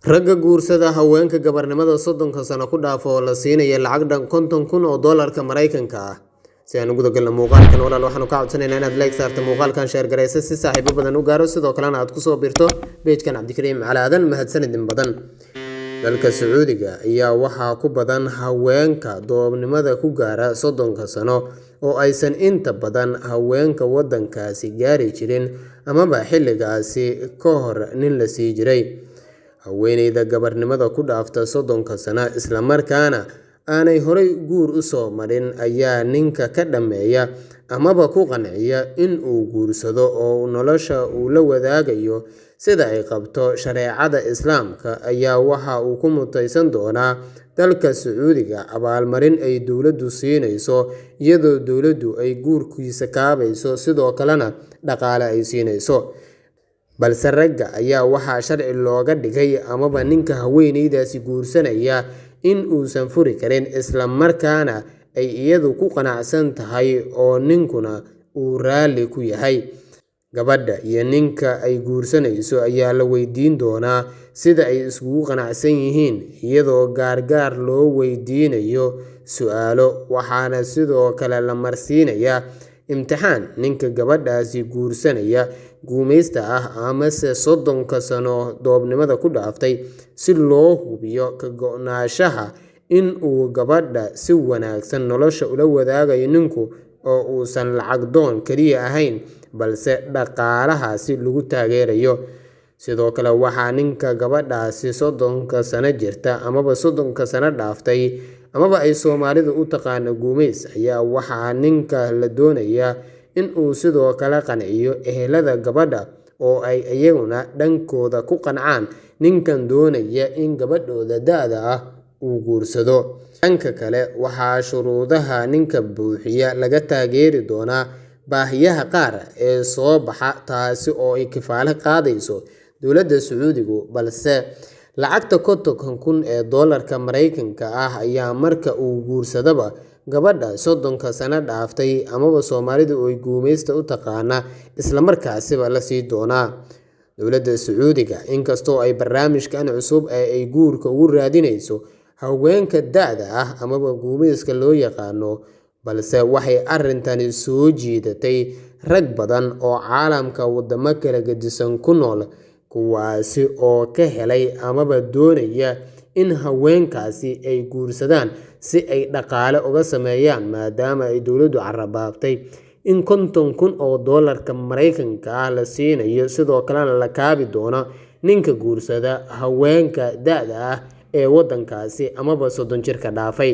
Ragga guursada haweenka gabarnimada 30-ka sano ku dhaafa oo la siinaya lacag dhan 50,000 oo doolarka Maraykanka ah. Si aan u guda galno muuqaalkan, walaal, waxaanu ka codsanaynaa inaad like saarto muuqaalkan, share garaysa si saaxiibo badan u gaaro, sidoo kalena aad kusoo biirto page-kan Cabdikariim Cali Aadan. Mahadsanidin badan. Dalka Sacuudiga ayaa waxaa ku badan haweenka doobnimada ku gaara 30-ka sano oo aysan inta badan haweenka wadankaasi gaari jirin amaba xilligaasi ka hor nin la sii jiray. Haweeneyda gabarnimada ku dhaafta 30-ka sano isla markaana aanay horay guur u soo marin ayaa ninka ka dhammeeya amaba ku qanciya in uu guursado oo nolosha uu la wadaagayo sida ay qabto shareecada Islaamka ayaa waxa uu ku muteysan doonaa dalka Sacuudiga abaalmarin ay dowladdu siinayso, iyadoo dowladdu ay guurkiisa kaabayso, sidoo kalena dhaqaale ay siinayso. Balse ragga ayaa waxaa sharci looga dhigay amaba ninka haweeneydaasi guursanaya in uusan furi karin, isla markaana ay iyadu ku qanacsan tahay oo ninkuna uu raalli ku yahay. Gabadha iyo ninka ay guursanayso ayaa la weydiin doonaa sida ay isugu qanacsan yihiin, iyadoo gaargaar loo weydiinayo su'aalo, waxaana sidoo kale la marsiinayaa imtixaan ninka gabadhaasi guursanaya guumeysta ah amase 30-ka sano doobnimada ku dhaaftay, si loo hubiyo ka go'naanshaha in uu gabadha si wanaagsan nolosha ula wadaagayo ninku oo uusan lacag doon kaliya ahayn, balse dhaqaalahaasi lagu taageerayo. Sidoo kale waxaa ninka gabadhaasi 30-ka sano jirta amaba 30-ka sano dhaaftay amaba ay Soomaalidu u taqaano guumeys ayaa waxaa ninka la doonayaa in uu sidoo kale qanciyo ehelada gabadha oo ay iyaguna dhankooda ku qancaan ninkan doonaya in gabadhooda da'da ah uu guursado. Dhanka kale, waxaa shuruudaha ninka buuxiya laga taageeri doonaa baahiyaha qaar ee soo baxa, taasi oo ay kifaalo qaadayso dowladda Sacuudigu. Balse lacagta 50,000 ee doolarka Maraykanka ah ayaa marka uu guursadaba gabadha 30-ka sano dhaaftay amaba Soomaalidu ay guumeysta u taqaana isla markaasiba la sii doonaa. Dowladda Sacuudiga, inkastoo ay barnaamijkan cusub ee ay guurka ugu raadinayso haweenka da'da ah amaba guumeyska loo yaqaano, balse waxay arrintani soo jiidatay rag badan oo caalamka wadamo kala gedisan ku nool, kuwaasi oo ka helay amaba doonaya in haweenkaasi ay guursadaan si ay dhaqaale uga sameeyaan, maadaama ay dowladdu carabaabtay in 50,000 oo doolarka Maraykanka ah la siinayo, sidoo kalena la kaabi doono ninka guursada haweenka da'da ah ee wadankaasi amaba 30 jirka dhaafay.